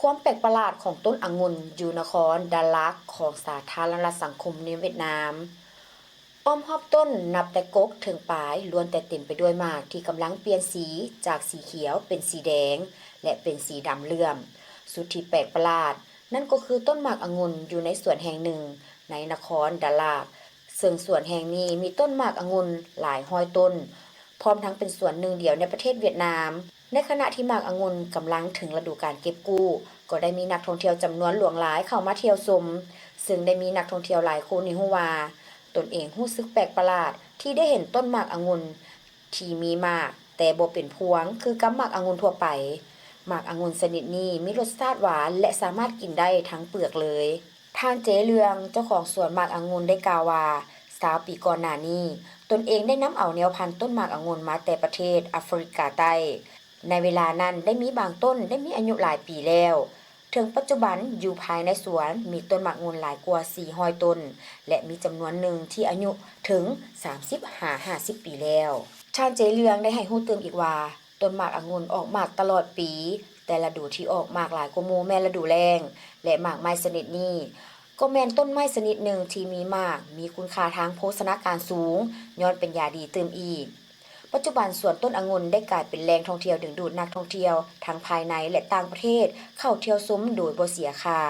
ຄວາມແປກປະຫຼາດຂອງຕົ້ນອະງຸ່ນຢູ່ນະຄອນດາລາກຂອງສາທາລະນະລັດສັງຄົມນິຍມຫວຽດນາມ. ອ້ອມຮອບຕົ້ນນັບແຕ່ກົກເຖິງປາຍລ້ວນແຕ່ເຕັມໄປດ້ວຍໝາກທີ່ກຳລັງປ່ຽນສີຈາກສີຂຽວເປັນສີແດງ ແລະ ເປັນສີດຳເຫຼື້ອມ. ສຸດທີ່ແປກປະຫຼາດນັ້ນກໍຄືຕົ້ນໝາກອະງຸ່ນຢູ່ໃນສວນແຫ່ງໜຶ່ງໃນນະຄອນດາລາກ, ເຊິ່ງສວນແຫ່ງນີ້ມີຕົ້ນໝາກອະງຸ່ນຫຼາຍຮ້ອຍຕົ້ນ, ພ້ອມທັງເປັນສວນໜຶ່ງດຽວໃນປະເທດຫວຽດນາມ. ໃນຂະນະທີ່ໝາກອະງຸ່ນກຳລັງເຖິງລະດູການເກັບກູ້, ກໍໄດ້ມີນັກທ່ອງທ່ຽວຈຳນວນຫຼວງຫຼາຍເຂົ້າມາທ່ຽວຊົມ, ເຊິ່ງໄດ້ມີນັກທ່ອງທ່ຽວຫຼາຍຄົນໃຫ້ຮູ້ວ່າ ຕົນເອງຮູ້ສຶກແປກປະຫຼາດທີ່ໄດ້ເຫັນຕົ້ນໝາກອະງຸ່ນທີ່ມີໝາກແຕ່ບໍ່ເປັນພວງຄືກັບໝາກອະງຸ່ນທົ່ວໄປ. ໝາກອະງຸ່ນຊະນິດນີ້ມີລົດຊາດຫວານ ແລະ ສາມາດກິນໄດ້ທັງເປືອກເລີຍ. ທ່ານ ເຈ ເລື່ອງ, ເຈົ້າຂອງສວນໝາກອະງຸ່ນໄດ້ກ່າວວ່າ ຊາວປີກ່ອນໜ້ານີ້, ຕົນເອງໄດ້ນຳເອົາແນວພັນຕົ້ນໝາກອະງຸ່ນມາແຕ່ປະເທດອາຟຣິກາໃຕ້. ໃນເວລານັ້ນໄດ້ມີບາງຕົ້ນໄດ້ມີອາຍຸຫຼາຍປີແລ້ວ. ເຖິງປັດຈຸບັນຢູ່ພາຍໃນສວນມີຕົ້ນໝາກງຸ່ນຫຼາຍກວ່າສີ່ຮ້ອຍຕົ້ນ ແລະ ມີຈຳນວນໜຶ່ງທີ່ອາຍຸເຖິງສາມສິບຫາຫ້າສິບປີແລ້ວ. ທ່ານ ເຈ ເລື່ອງ ໄດ້ໃຫ້ຮູ້ຕື່ມອີກວ່າ ຕົ້ນໝາກອະງຸ່ນອອກໝາກຕະຫຼອດປີ, ແຕ່ລະດູທີ່ອອກໝາກຫຼາຍກວ່າໝູ່ແມ່ນລະດູແລ້ງ ແລະ ໝາກໄມ້ຊະນິດນີ້ ກໍແມ່ນຕົ້ນໄມ້ຊະນິດໜຶ່ງທີ່ມີໝາກມີຄຸນຄ່າທາງໂພຊະນາການສູງ, ຍ້ອນເປັນຢາດີຕື່ມອີກ. ປັດຈຸບັນສວນຕົ້ນອະງຸ່ນໄດ້ກາຍເປັນແຫຼ່ງທ່ອງທ່ຽວດຶງດູດນັກທ່ອງທ່ຽວທັງພາຍໃນ ແລະ ຕ່າງປະເທດເຂົ້າທ່ຽວຊົມໂດຍບໍ່ເສຍຄ່າ.